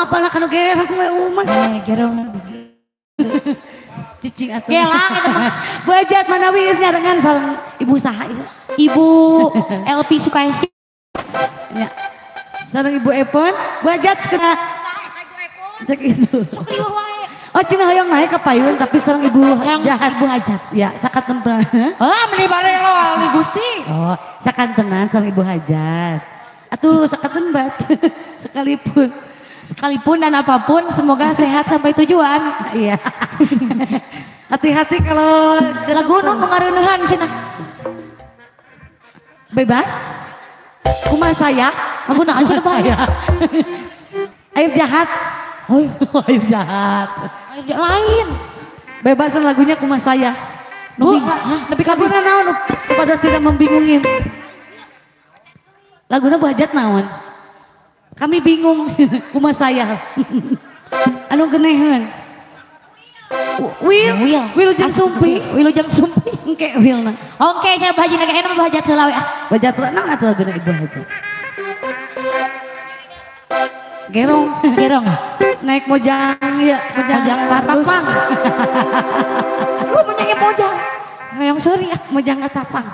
Uma apalah kanu gerong we Uma. Gerong. Cicing atuh. Gelang eta mah. Bu Hajat manawi nyarengan sareng ibu saha ieu? Ibu LP Sukaisi. Ya. Sareng Ibu Epon, Bu Hajat kena. Saha eta Ibu Epon? Cek itu. Sok riweuh wae. Oh cenah hoyong naik ke payun tapi sareng Ibu Jahat. Ibu Hajat. Ya, sakantenan. Ah, meuni barelo li Gusti. Oh, sakantenan sareng Ibu Hajat. Atuh sakanten bat. Sekalipun. Sekalipun dan apapun, semoga sehat sampai tujuan. Iya. Hati-hati kalau lagu nu ngareuneuhan cenah. Bebas. Kumaha saya? Lagu naon cenah saya? Air jahat. Oh, air jahat. Air lain. Bebasan lagunya kumaha saya. Bu, nepi ka laguna naon supaya tidak membingungin. Laguna Bu Hajat naon? Kami bingung, kumaha saya. Anu genehan. Wil, Wilujeng Sumpi. Wilujeng Sumpi. Engke Wilna. Oke, saya Bu Haji naga enak Bu Hajat heula we ah. Bu Hajat heula naon atuh laguna Ibu Hajat? Gerong. Gerong. Naik mojang ya, mojang katapang. Lu menyanyi mojang. Hoyong suri ah, mojang katapang.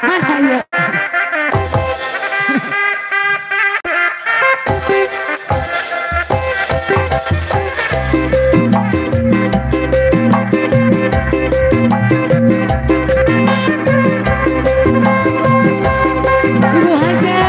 Mana ya? Ibu Hajat.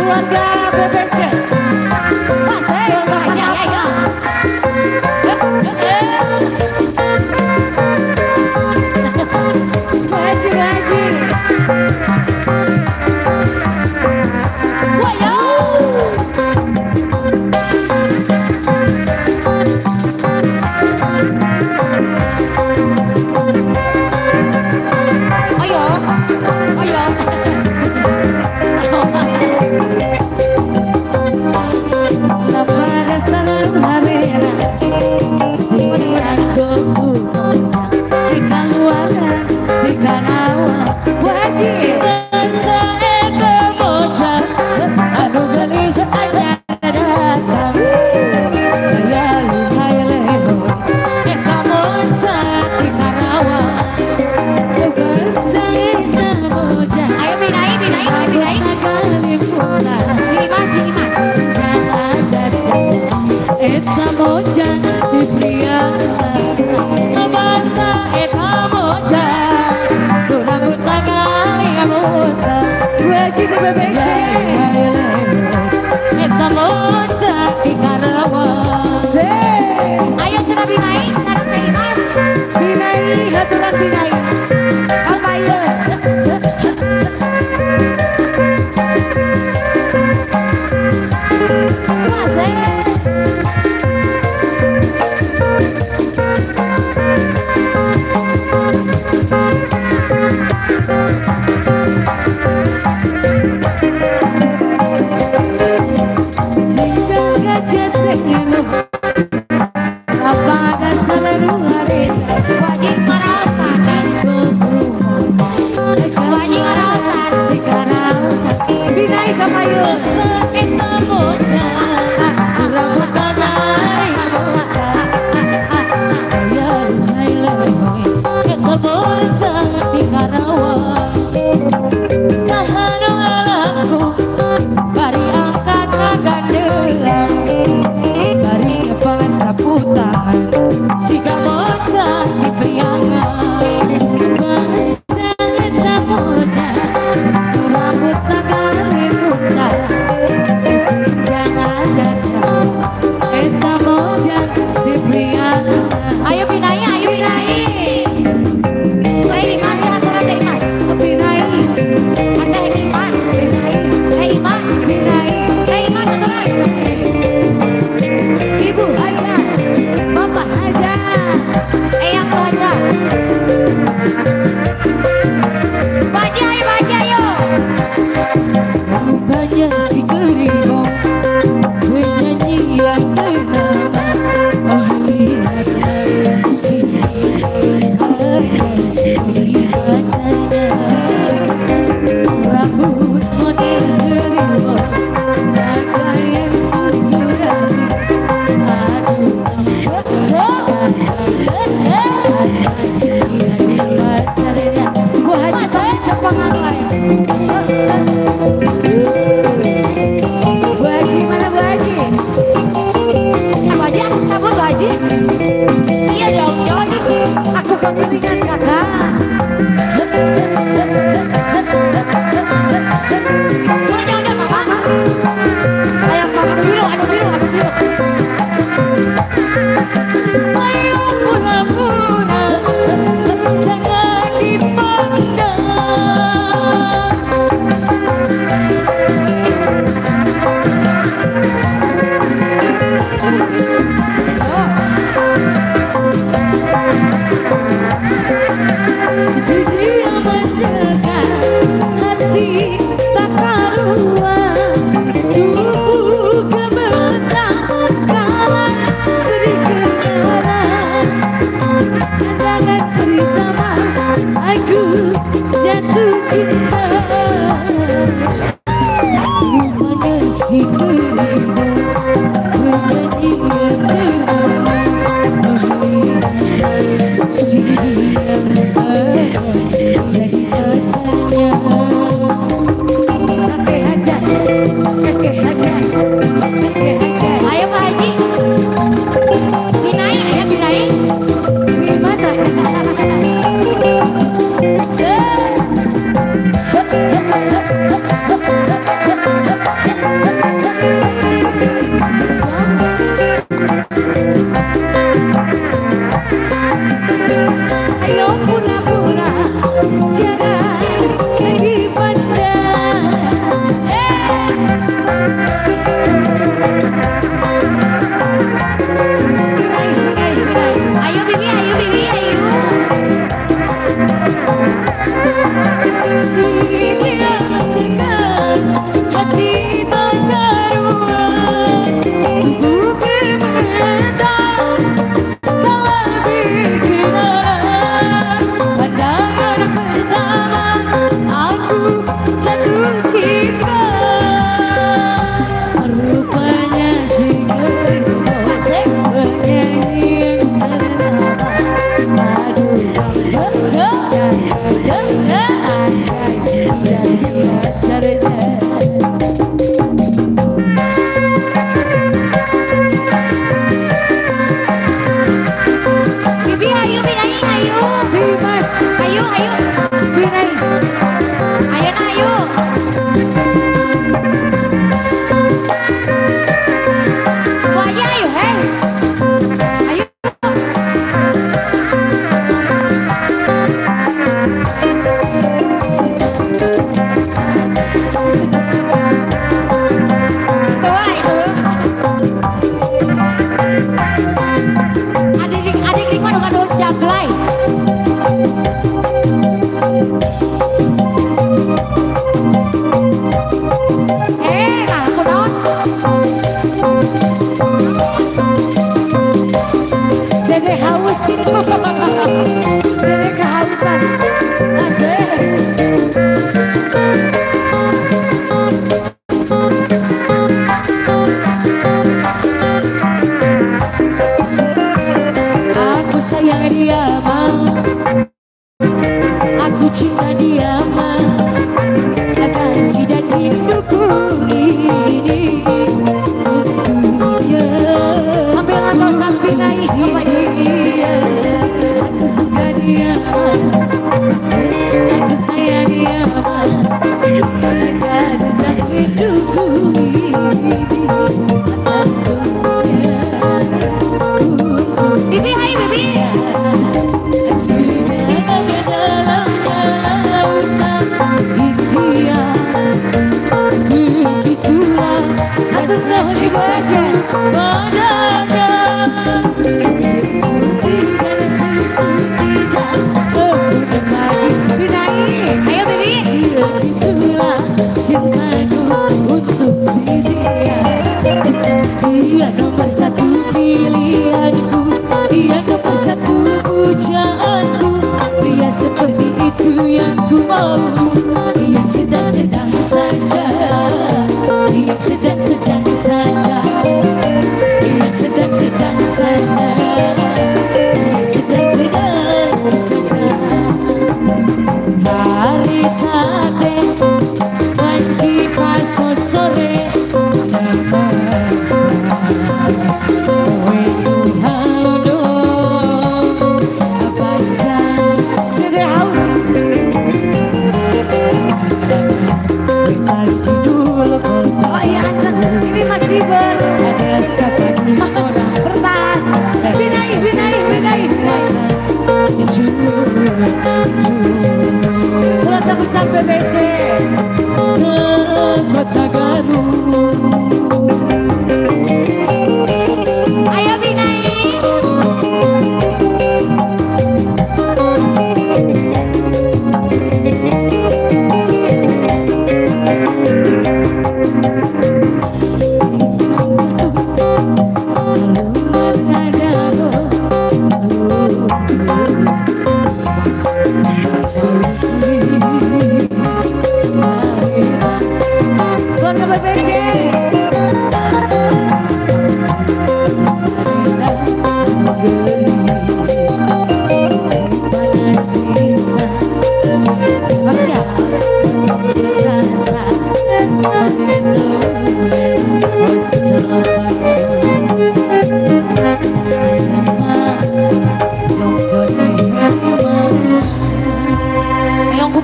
Keluarga BBC. Pasir, aja ya. Haji, haji. Wayo. Ayo, ayo. Ayo sudah binai, sekarang Teh Imas. Binai, aturan binai. Apa ya? Ayo binai, ayo binai. Teh Imas, aturan Teh Imas. Binai. Teh Imas, Teh Imas, binai. Teh Imas aturan. Ibu Haja, Bapak Haja, Eyang Haja. Baji ayo, baji ayo. Rupanya si keribong penyanyi yang ternama. Oh lihatlah si rambut model keribong, pakaian surabi. Aduh, Bu Haji saya cepangan lain. Bu Haji mana Bu Haji? Bu Haji aku cabut Bu Haji. Iya dong, jangan dulu. Aku kepentingan kakak. Boleh jangan mama. Ayam mama biru, aduh biru, aduh biru. Ayo pura-pura, jangan dipandang. Sedia mendekat, hati tak karuan, tubuh gemetar kala beri kenalan. Jangan pertama aku jatuh cinta. Rupanya si keribong penyanyi yang ternama. Si jadi pacarnya. Kakek Haja, kakek Haja, kakek Haja. Ayo Pak Haji. Binai, ayo binai. Masa. Masih bertahan. Binai, binai, binai, binai. Keluarga besar BBC ke Kota Garut. Ayo Binai.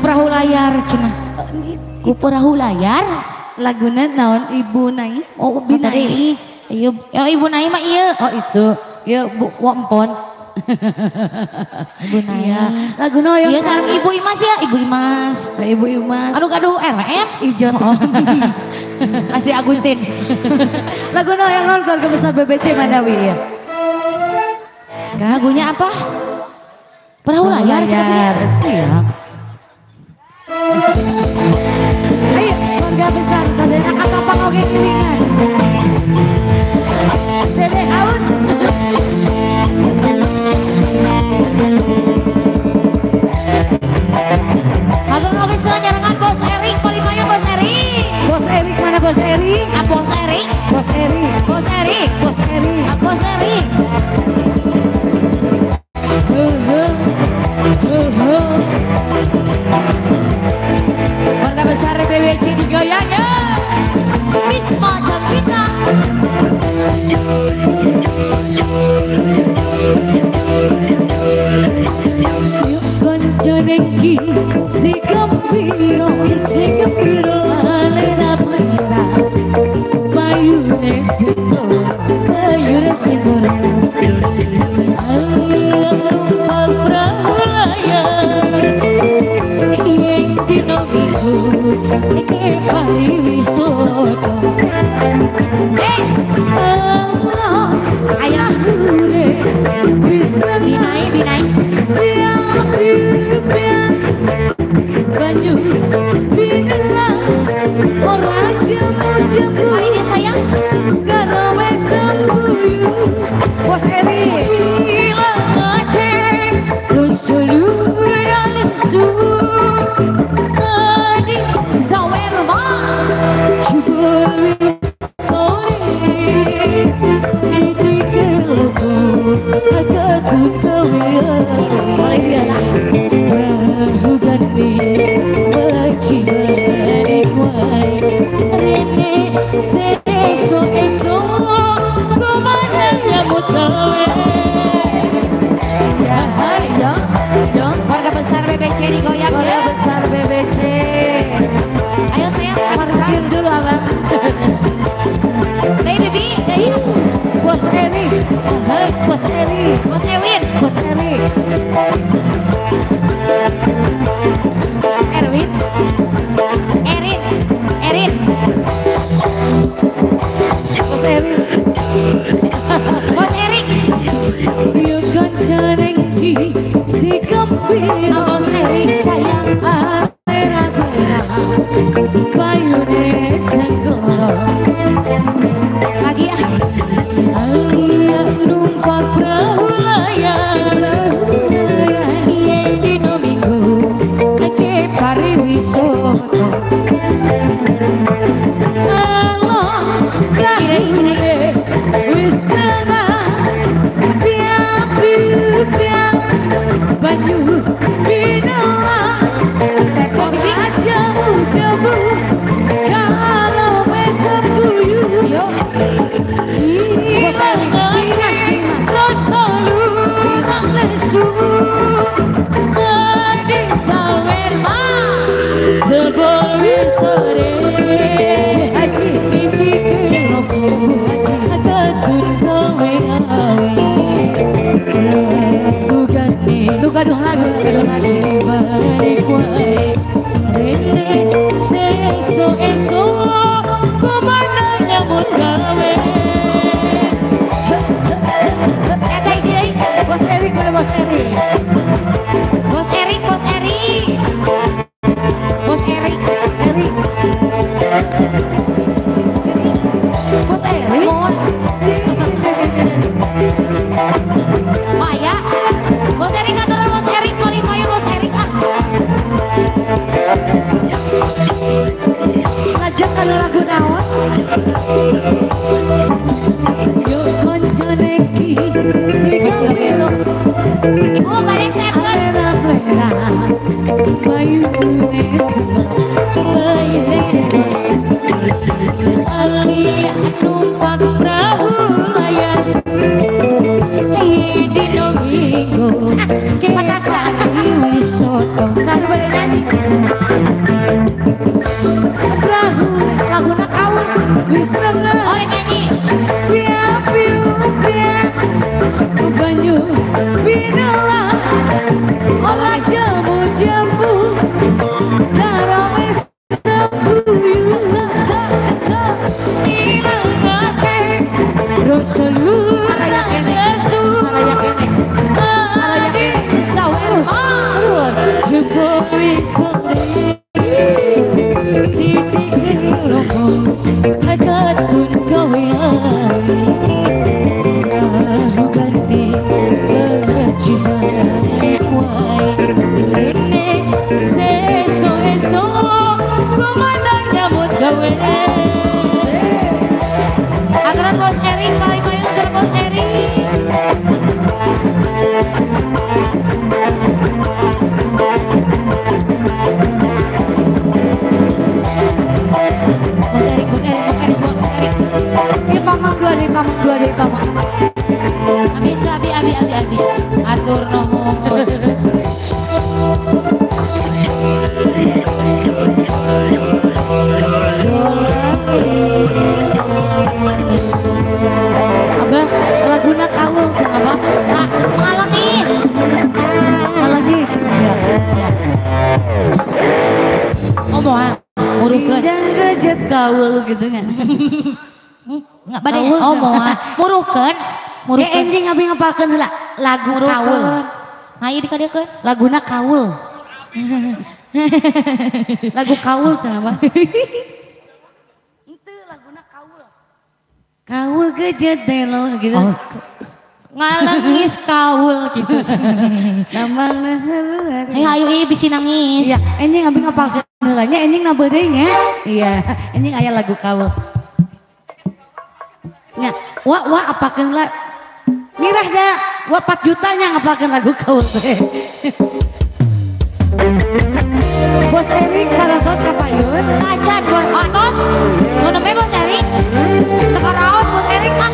Perahu layar cenah. Ku perahu layar laguna naon Ibu Nai? Oh, Binai. Iya, oh, Ibu Nai mah iya. Oh itu. Ya Bu Wampon. Ibu Nai. Iya. Laguna hoyong. Iya sareng Ibu Imas ya, Ibu Imas. Ibu Imas. Aduh gaduh RM Ijon. Oh. Asli Agustin. Laguna hoyong naon keluarga besar BBC Madawi ya. Lagunya apa? Perahu layar cenah. Siap. Ayo keluarga besar sadayana katapang oge kiringan. Dede haus. Hatur oge nyarengan Bos Erik, palimayan Bos Erik. Bos Erik mana Bos Erik? Ah, Bos Erik. Bos Erik. Bos Erik. Bos Erik. Ah, Bos Erik. Keluarga besar BBC digoyangnya. Bisma Janvita. Yuk koncone iki si gembira, si gembira alera pita. Payune sito, payune sito. Ayo Binai, Binai. Banyu binelang ora jemu-jemu. Kali ini sayang garowe sembuyu. Bos Eri ilangake rusulur alimsu adi sawer mas jebul sore iki keloko akatun kawe boleh dia lah perahu rene seso eso kumana mutawe. Ya ayo dong keluarga besar BBC digoyang ya. Keluarga besar BBC. Ayo sayang parkir dulu abang. Hey bibi, hey. Bos Eri, Bos Eri, Bos Ewin, Bos Eri, Erwin, Erin, Erin. nyambut gawe. Eta hiji deui. Bos Erik boleh Bos Erik. Bos Erik, Bos Erik. Bos Erik. Erik. Bos Erik. Oh ya. Bos Erik aturan Bos Erik, paling payu Bos Erik ah. Ngajak kana lagu naon? Yo koncone ki sing gawelo. Ibu bade seven. Bayune bayune Ali numpak perahu layar dino minggu patasan soto saru bade nyanyi perahu laguna kaul wis tengah oh nyanyi pia piu pia banyu pinela ora jemu jemu darame sembuyu ilangake rasa Aturan Bos Erik, paling payung sur Bos Erik. Bos Erik, Bos Erik, Bos Erik, Bos Erik. Ini pamang dua deh, pamang dua deh, pamang. Abi, abi, abi, abi, abi. Atur nuhun. Abah, laguna kaul kenapa? Nah, ngalengis. Ngalengis, siap. Siap. Oh, moal. Murukeun. Jangan gejet kaul gitu nya. Enggak bade oh moal. Murukeun. Murukeun. Enjing abi ngapalkeun heula lagu kaul. Hayu dikadekeun. Laguna kaul. Lagu kaul cenah mah. Henteu laguna kaul. Kaul gejet delo gitu. Oh. Ngalengis kaul gitu. Namang seru. Ayo ayo ieu bisi nangis. Iya, enjing abi ngapalkeun heula nya enjing nambah deui nya. Iya, enjing aya lagu kaul. Nya, wa wa apakeun lah. Mirah da, wa 4 juta nya ngapalkeun lagu kaul teh. Bos Erik parantos kapayun. Kacan bos atos. Nu nembe Bos Erik. Teu karaos Bos Erik ah.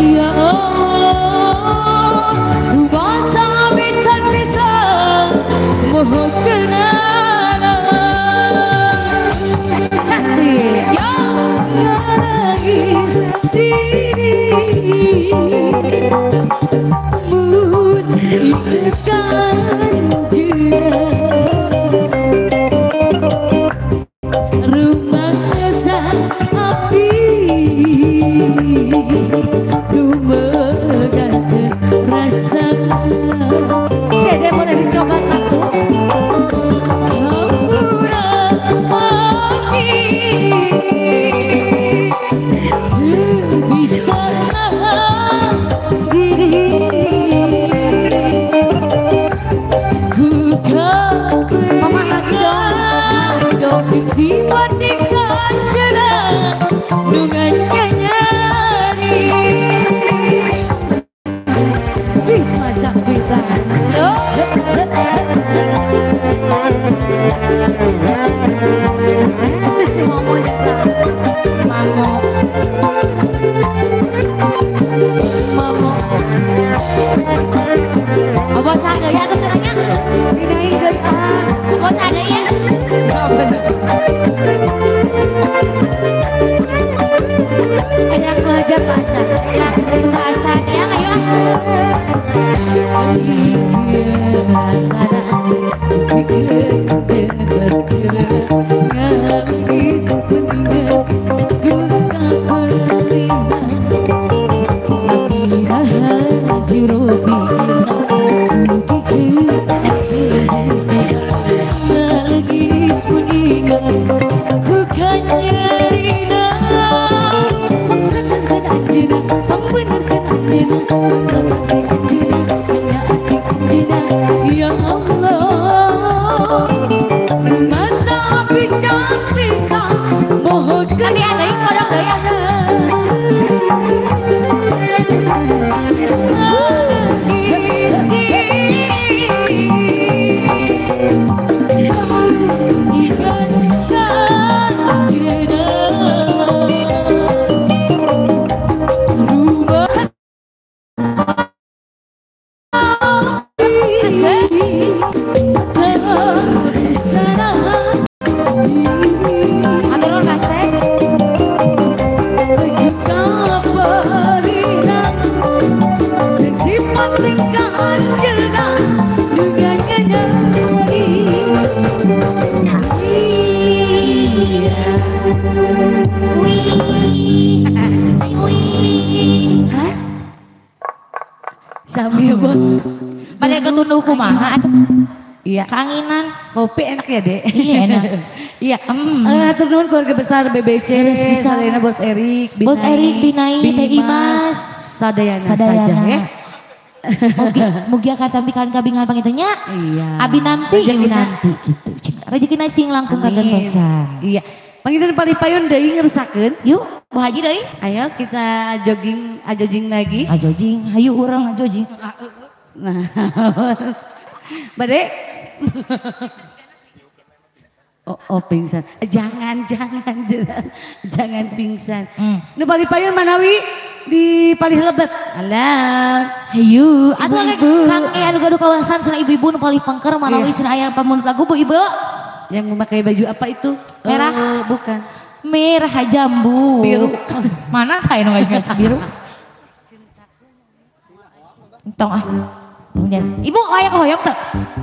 Ya Allah, bahasa bisa mohon kenalan cantik ya nangis sendiri mun ikan rumah api rasa. Dede boleh dicoba satu. Bisa diri Sifat tingkah nungan nyari Bisma cakita. Si Momo Mamo Mamo. Apa saga ya atau senangnya? Dinai dan Apa saga ya? Banyak belajar baca. Ya, sudah acan ya, ayo. Ya Allah, masa bincang bisa mohon. Tapi ada yang kodok deh ya. Pada ketunduh kumaha? Iya. Kanginan. Kopi enak ya, Dek? Iya enak. Iya. Hatur nuhun keluarga besar BBC, Sadayana Bos Erik, Binai, Bos Erik, Binai, Teh Imas, Sadayana saja ya. Mugia katampi kalian kabingan pangitanya. Iya. Abi nanti, ibu nanti gitu. Rezekina sing langkung kagentosan. Iya. Pangitan palipayun deui ngersakeun. Yuk, Bu Haji deui. Ayo kita jogging, ajojing lagi. Ajojing, hayu urang ajojing. Nah. Bade. Oh, pingsan. Jangan pingsan. Nu palipayun manawi di palih lebet. Alah. Hayu, atuh Kang anu gaduh kawasan cenah ibu-ibu nu palih pengker manawi cenah aya pamunut lagu Bu Ibu. Yang memakai baju apa itu? Merah? Bukan. Merah jambu. Biru. Mana tah nu baju biru? Entong ah. Tong jan. Ibu aya hoyong teu?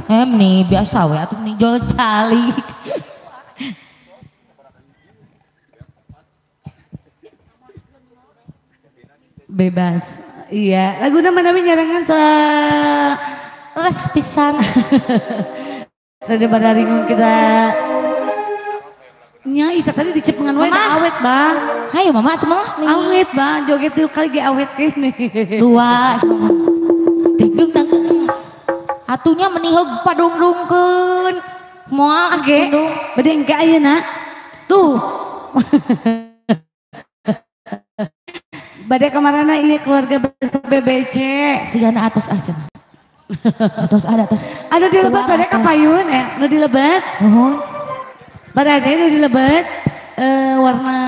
Nih biasa we atuh nih jol calik. Bebas. Iya, laguna manawi nyarangan sa les pisan. Rada bararingung kita. Nya ita tadi dicepengan wae da awet, Bang. Hayo mama atuh mama. Awet, Bang. Joget tilu kali ge awet kene. Dua. Dingdung dangdung. Atunya meni heug padungdungkeun. Moal ah ge. Bade engke ayeuna. Tuh. Bade kamarana ieu keluarga besar BBC. Sigana atos asem. Atos ada atos. Anu di lebet bade ka payun ya, nu di lebet. Nuhun. Bade nu di lebet warna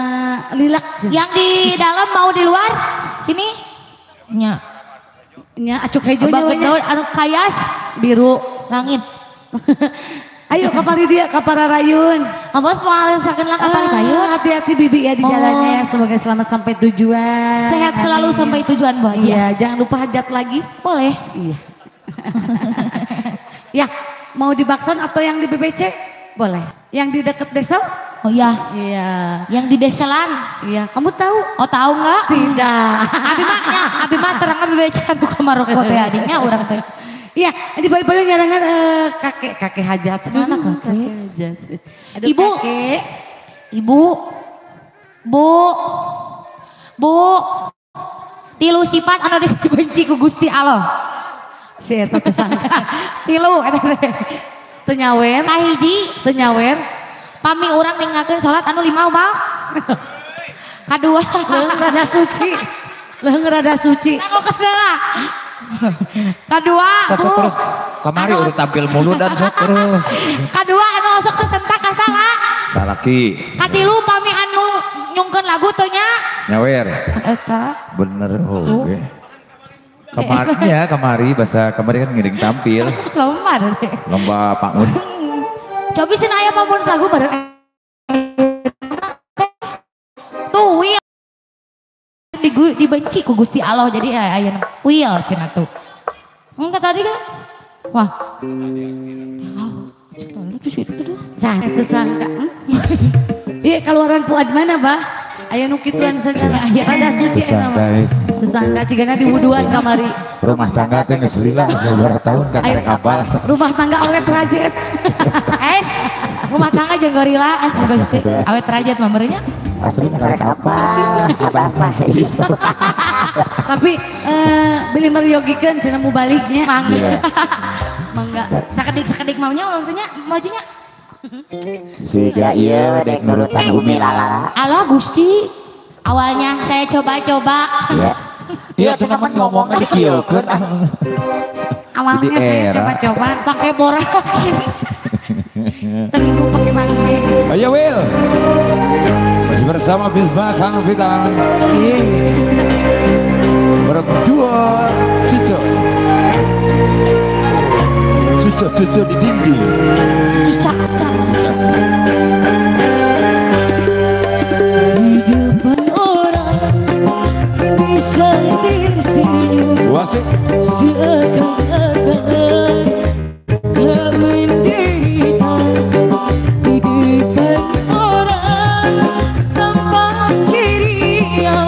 lilac. Yang di dalam mau di luar? Sini. Nya. Nya acuk hejo nya. Anu kayas biru langit. Ayo kapari dia kapararayun. Abos mau sakeun lah kaparayun. Hati-hati bibi ya di jalannya ya. Semoga selamat sampai tujuan. Sehat selalu sampai tujuan Bu Haji. Iya, jangan lupa hajat lagi. Boleh. Iya. Ya, mau di Bakson atau yang di BBC? Boleh. Yang di dekat desa? Oh iya. Iya. Yang di deselan. Iya, kamu tahu? Oh tahu nggak? Tidak. Abi mah nya, abi mah terang BBC buka maroko teh adiknya urang teh. Iya, di Bayu nyarangan kakek hajat. Mana kakek? Hajat. Aduh, ibu, kakek. Ibu, bu, bu, tilu sifat anu dibenci ku Gusti Allah. Si eta teh sangka. Tilu eta teh. Teu nyawer. Kahiji, teu nyawer. Pami urang ninggalkeun salat anu 5 bang. Kadua. Leung rada suci. Leung rada suci. Tanggung lah. Kadua. Sok sok terus. Kamari udah tampil mulu dan sok terus. Kadua anu osok sesentak kasalah. Salaki. Katilu pami anu nyungkeun lagu teu nya. Nyawer. Eta. Bener oge. Kemarin ya kamari bahasa kamari kan ngiring tampil. Lomba deh. Lomba Pak Un. Cobi cenah aya pamun lagu bareng. Tuh wil dibenci ku Gusti Allah jadi aya wil cenah tuh. Enggak tadi kan? Wah. Sangka. Iya keluaran Fuad mana bah? Aya nu kituan segala. Rada suci eta mah. Tersangka cigana di wuduan kamari. Rumah tangga teh geus lila geus beberapa tahun kan karek apal. Rumah tangga awet rajet. Es, rumah tangga jeung gorila Gusti. Awet rajet mah meureunnya. Asli karek apal, apa-apa. Tapi beli meryogikeun cenah mu baliknya. Mangga. Mangga. Sakedik-sakedik maunya urang teh nya majunya. Siga ieu dek nurutan Umi Lala. Alah Gusti. Awalnya saya coba-coba. Iya. Iya tuh namun ngomongnya dikieukeun. Awalnya saya coba-coba pakai borak. Terigu pakai mangke. Ayo Will. Masih bersama Bisma Sang Vita. Berdua cucuk. Cucuk-cucuk di dinding. Cucak-cucak. Di depan orang bisa tersenyum. Wasik. Seakan-akan tak menderita. Di depan orang tampak ceria.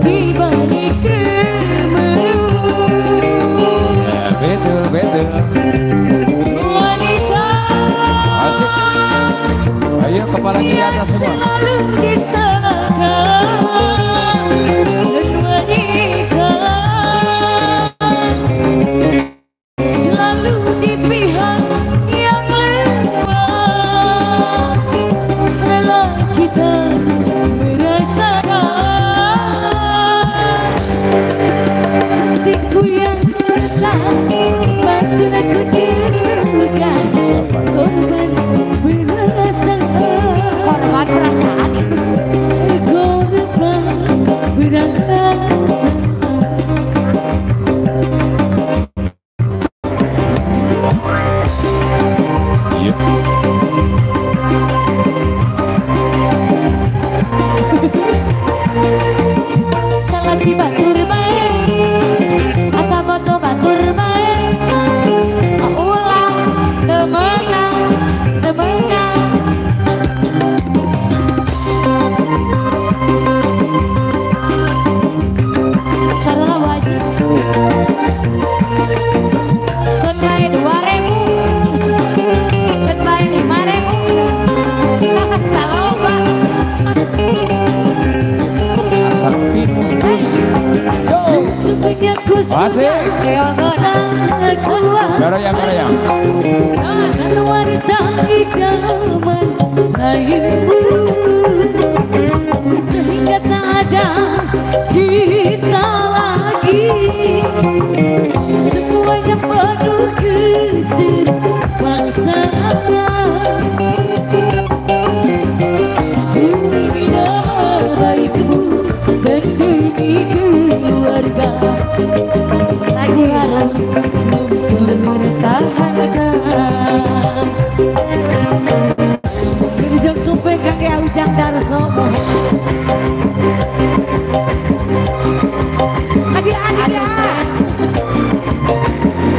Di balik kemeru. Ya, betul, betul. Wanita. Asik. Ayo kepalanya di atas semua. Selalu disalahkan. Dan wanita selalu di pihak yang lemah. Rela kita merasakan hatiku yang retak. Batu aku diluka. Korban perasaan. Korban perasaan itu. Korban perasaan. Iya. Salaki batur bae atau boto batur bae. Ulah temenang temenang. Sarula Bu Haji. Keun bae 2.000. Keun bae 5.000. Saloba. Asal pinus. Sesungguhnya ku Asik. sudah kuat. Goyang, goyang. Dan wanita idaman lainku. Sehingga tak ada cinta lagi. Semuanya penuh keterpaksaan. Demi nama baikmu dan demi keluarga. Lagi harus mempertahankan. Berjok sumpah kakek Ujang Darso. Adik-adik ya.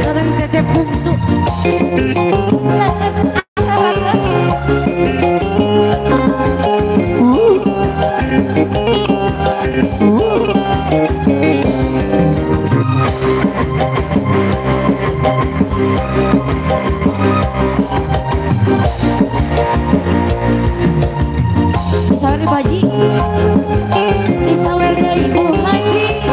Sareng Cecep bungsu. Sorry Bu Haji. Disawer deui Bu Haji.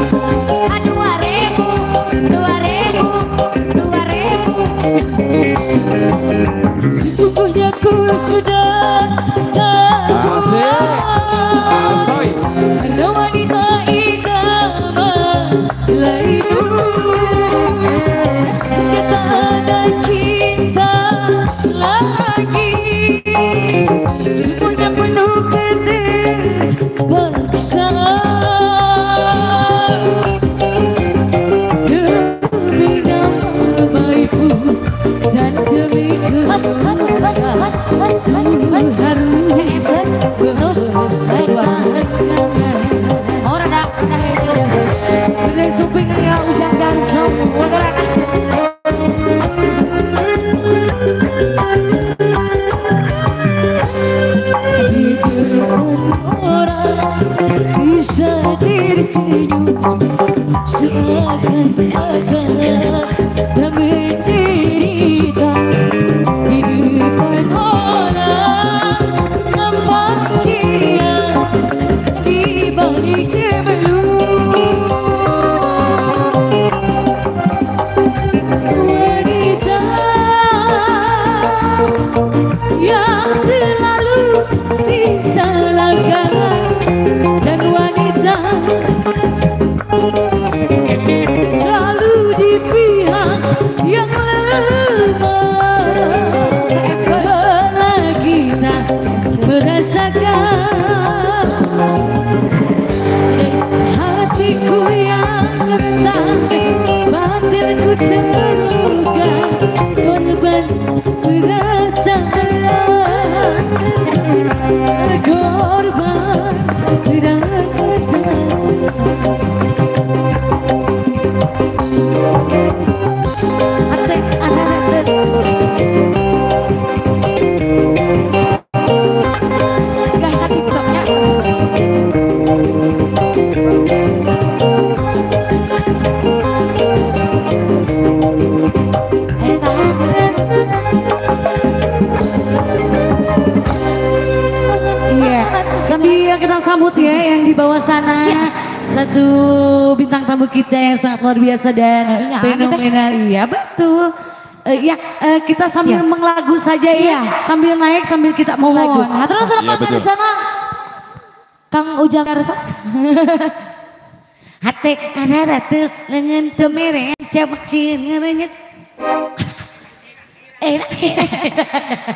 2.000, 2.000, 2.000. Sesungguhnya ku sudah bawah sana. Siap. Satu bintang tamu kita yang sangat luar biasa dan fenomenal. Iya betul. Kita sambil menglagu saja ya. Sambil naik sambil kita mau lagu. Terus lapangan di sana. Kang Ujang Karsa. Hate araratu lengan temere cabak cin ngerenyet.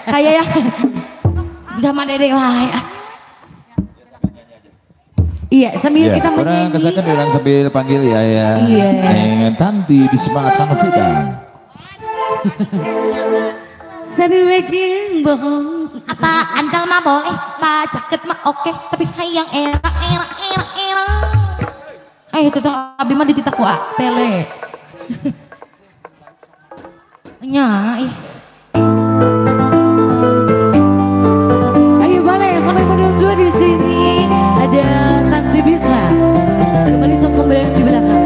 Kayak ya. Zaman dede wae. Iya, sambil kita menyanyi. Orang kesakan orang sambil panggil ya ya. Iya. Neng Tanti di Semangat sama kita. Seru jeung bohong. Apa antal mah boleh, pak caket mah oke, tapi hayang era era era era. Itu tuh abi mah dititak ku tele. Nya ih. Ayo boleh sampai menunggu di sini ada Tanti Bisma. Kembali sokong di belakang.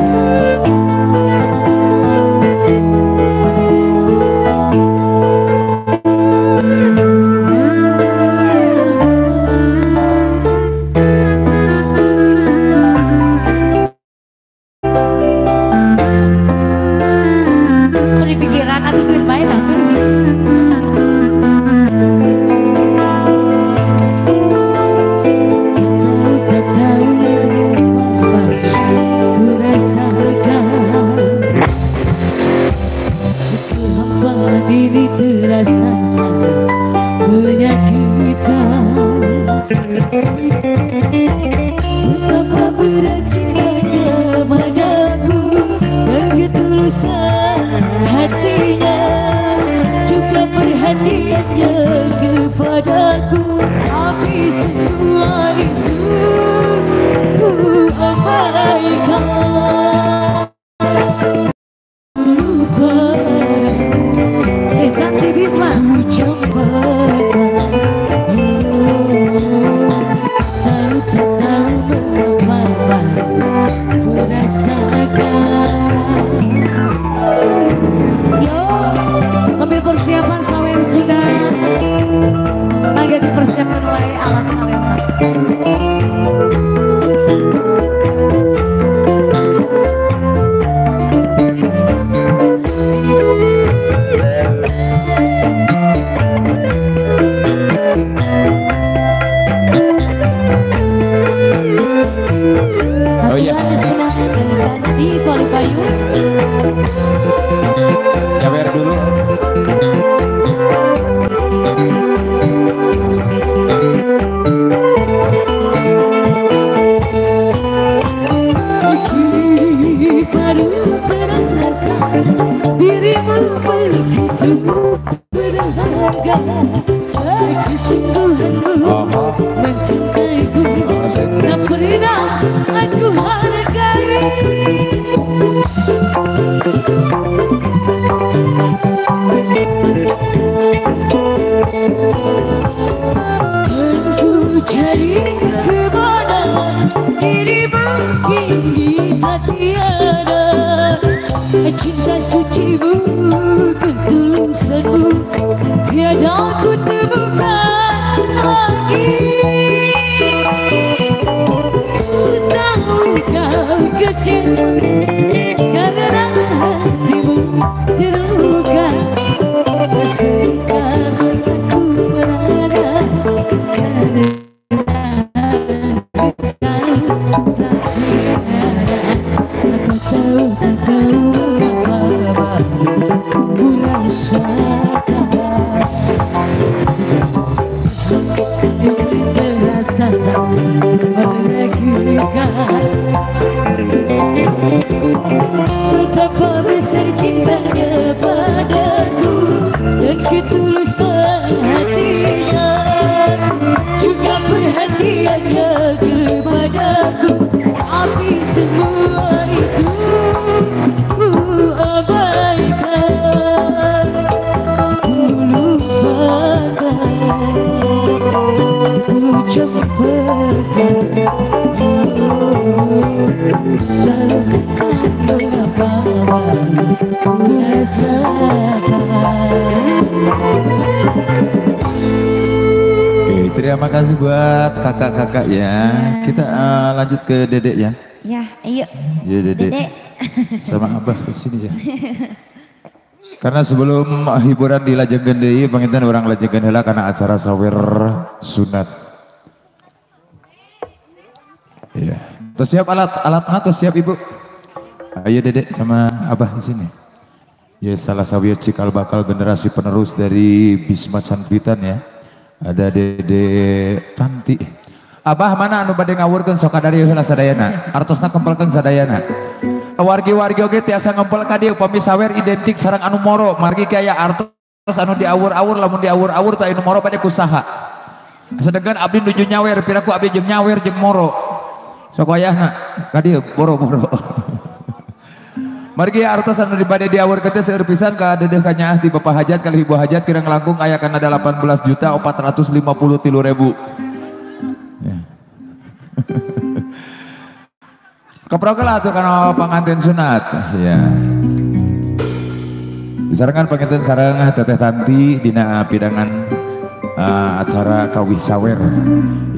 Terima kasih buat kakak-kakak ya. Kita lanjut ke Dedek ya. Ya, ayo. Ya Dedek. Dedek. Sama Abah ke sini ya. Karena sebelum hiburan dilajengkeun deui panginten urang lajengkeun heula kana acara sawer sunat. Iya. Terus siap alat-alatna, terus siap Ibu. Ayo Dedek sama Abah di sini. Ya salah sawieu cikal bakal generasi penerus dari Bisma Canpitan ya. Ada Dede Tanti. Abah mana anu bade ngawurkeun sok kadarieu heula sadayana. Artosna kempelkeun sadayana. Wargi-wargi oge tiasa ngempel ka dieu upami sawer identik sareng anu moro. Margi kaya artos anu diawur-awur lamun diawur-awur teh anu moro bade kusaha. Sedengkeun abdi nuju nyawer piraku abdi jeung nyawer jeung moro. Sok wayahna ka dieu boro-boro. Margi artos anu bade diawurkeun teh seueur pisan ka dedeuh ka nyaah ti Bapak Hajat kalih Ibu Hajat kirang langkung aya kana 18.453.000. Ya. Keprokel atuh kana panganten sunat. Ya. Disarengan panganten sareng Teteh Tanti dina pidangan acara kawih sawer.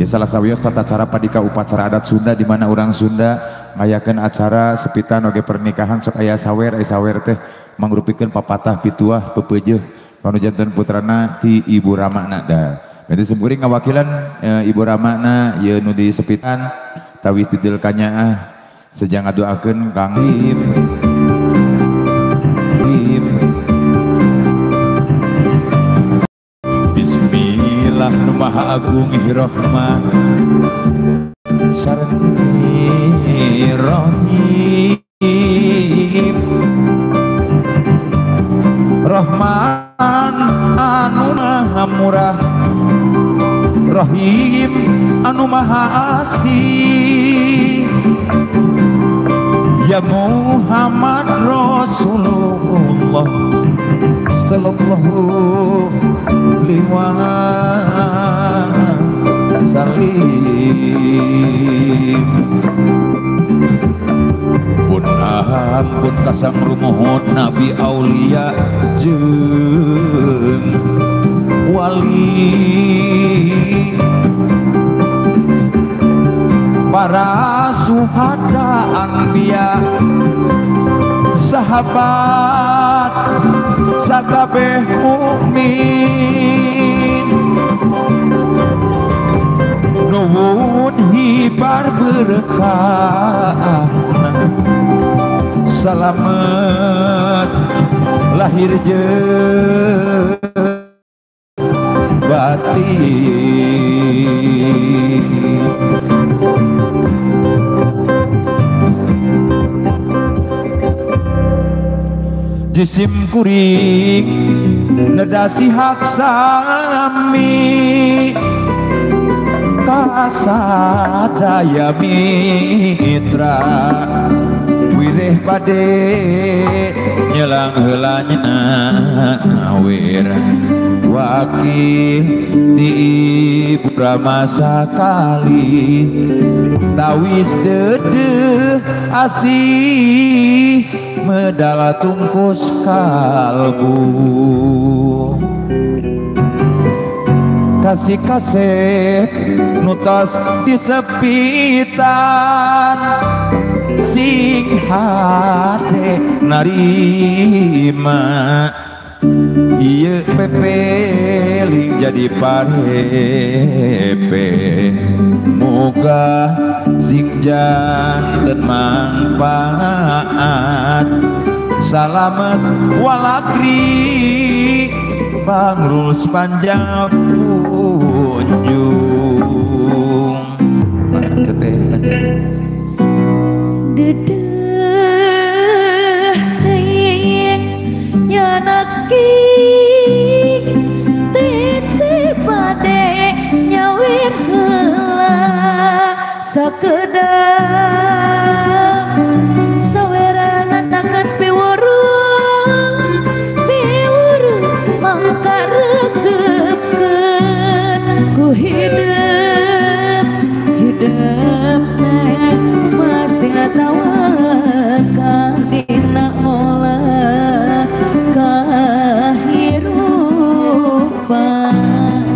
Ya salah sawios tata cara padika upacara adat Sunda di mana urang Sunda ngayakeun acara sepitan oge pernikahan sok aya sawer, aya sawer teh mangrupikeun papatah pituah pepeujeuh kanu janten putrana ti Ibu Ramana da. Berarti simkuring ngawakilan Ibu Ramana ieu nu di sepitan tawis didil kanyaah sejang ngadoakeun Kang Im. Bismillah nu Maha Agung Rahman sareng Rahim Rahman anu maha murah Rahim anu maha asih Ya Muhammad Rasulullah sallallahu alaihi wasallam. Pun ampun kasang rumuhun Nabi Aulia jeung wali para suhada anbiya sahabat sakabeh mukmin nuwun hibar berkah salamet lahir jeung batin. Jisim kuring nedasi hak sami kasadaya mitra wireh bade nyelang heula nyawir wakil di Ibu Rama sakali tawis dedeh asih medala tungkus kalbu kasih kasih nutos disepitan sing hate narima ieu pepeling jadi parepe muga sing janten manfaat salamet walakri pangrus panjang punjung. Teteh lanjut. Dedeh teuing yanaki teteh bade nyawir heula sakedap sawerana tangan piwuru piwuru mangka regeupkeun ku hidup hidup teh masih tawakal dina olah kahirupan.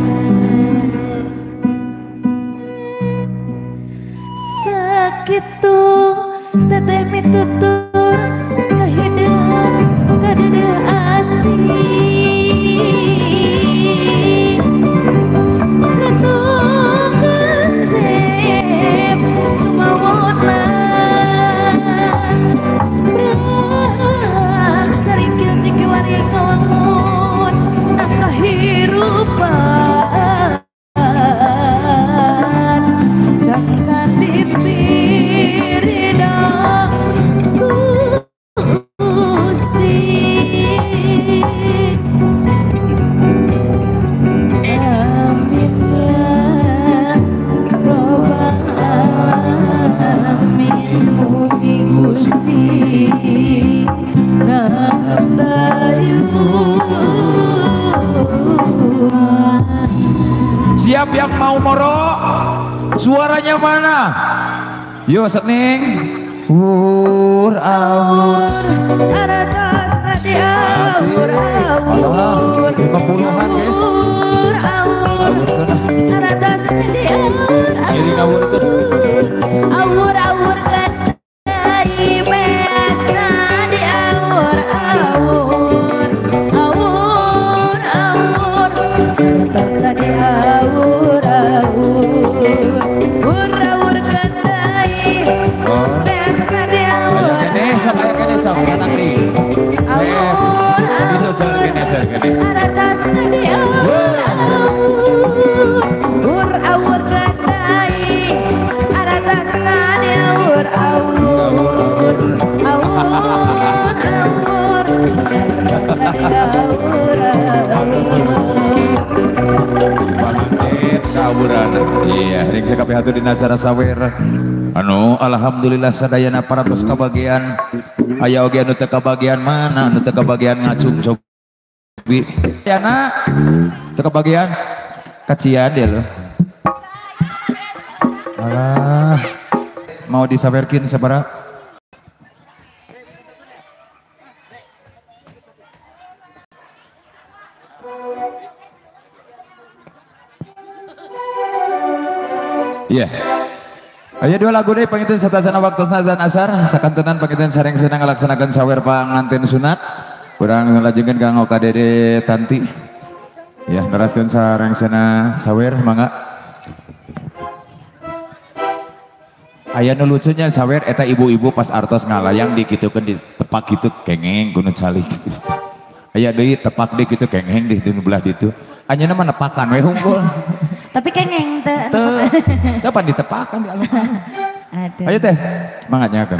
yang mau moro? Suaranya mana? Yo sening. Ur awur. Asik. Allah, 50-an guys. Awur kan. Ngiring awur kan. Awur awur kan. Awur awur. Awur awur. Awur awur. Awur awur kan. Iya, ring sakabeh hatur dina acara sawer. Anu alhamdulillah sadayana parantos kabagian. Aya oge anu teu kabagian mana, anu teu kabagian ngacung cobi. Yana teu kabagian kacian dia loh. Alah, mau disawerkeun sabaraha? Iya. Aya dua lagu deh panginten satacana waktosna azan asar sakantenan panginten sareng senang ngalaksanakeun sawer panganten sunat. Urang lajengkeun Kang Oka Dede Tanti. Ya, neraskeun sareng sena sawer mangga. Aya nu lucunya sawer eta ibu-ibu pas artos ngalayang dikitukeun ditepak kitu kengeng kuno calik. Aya deui tepak deui kitu kengeng di belah ditu. Anjeunna mah nepakan we hungkul. Tapi kengeng teh. Teu pan ditepakan di alun-alun. Ayo teh, mangga nyakeun.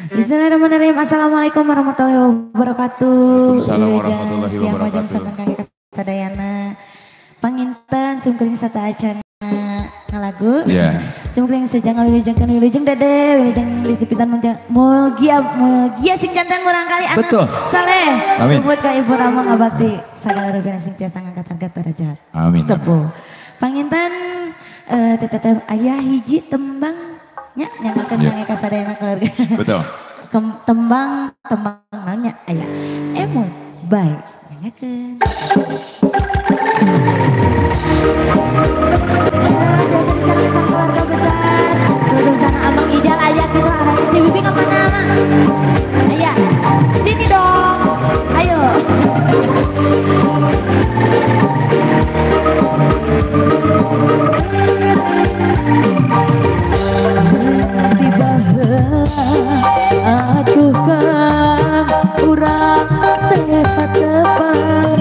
Bismillahirrahmanirrahim. Assalamualaikum warahmatullahi wabarakatuh. Waalaikumsalam warahmatullahi wabarakatuh. Sadayana panginten simkuring sateuacan ngalagu. Yeah. Simkuring sejang wilujengkeun wilujeng dede wilujeng disipitan mugia mugia sing jantan murang kali anak. Betul. Saleh. Amin. Buat ka Ibu Rama ngabakti sagala rupina sing tiasa ngangkat-angkat derajat. Amin. Sepuh. Panginten teteh ayah hiji tembang nya nyangakeun yeah. Ka sadayana keluarga. Betul. Tembang tembang nanya aya. Emut bae nyangakeun. Keluarga besar, keluarga besar Abang Ijal ayah gitu arahnya si Bibi kemana Mak? Ayah, sini dong, ayo. Tiba atuh kang urang tepat-tepat.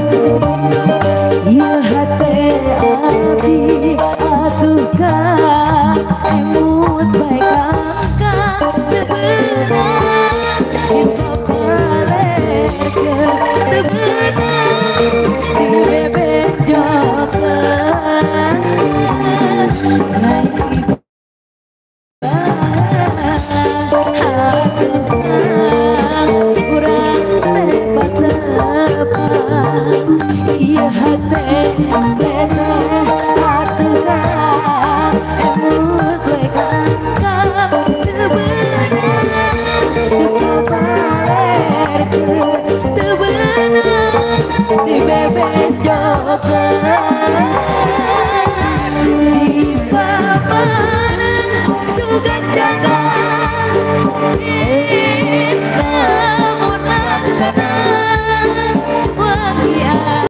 Ieu hate abdi atuh kang emut bae kang teu beunang dipapalekeun teu beunang dibebejokeun lain urang tepat-tepat. Ieu hate teteh atuh kang emut we kang teu beunang dipapalekeun teu beunang dibebejokeun.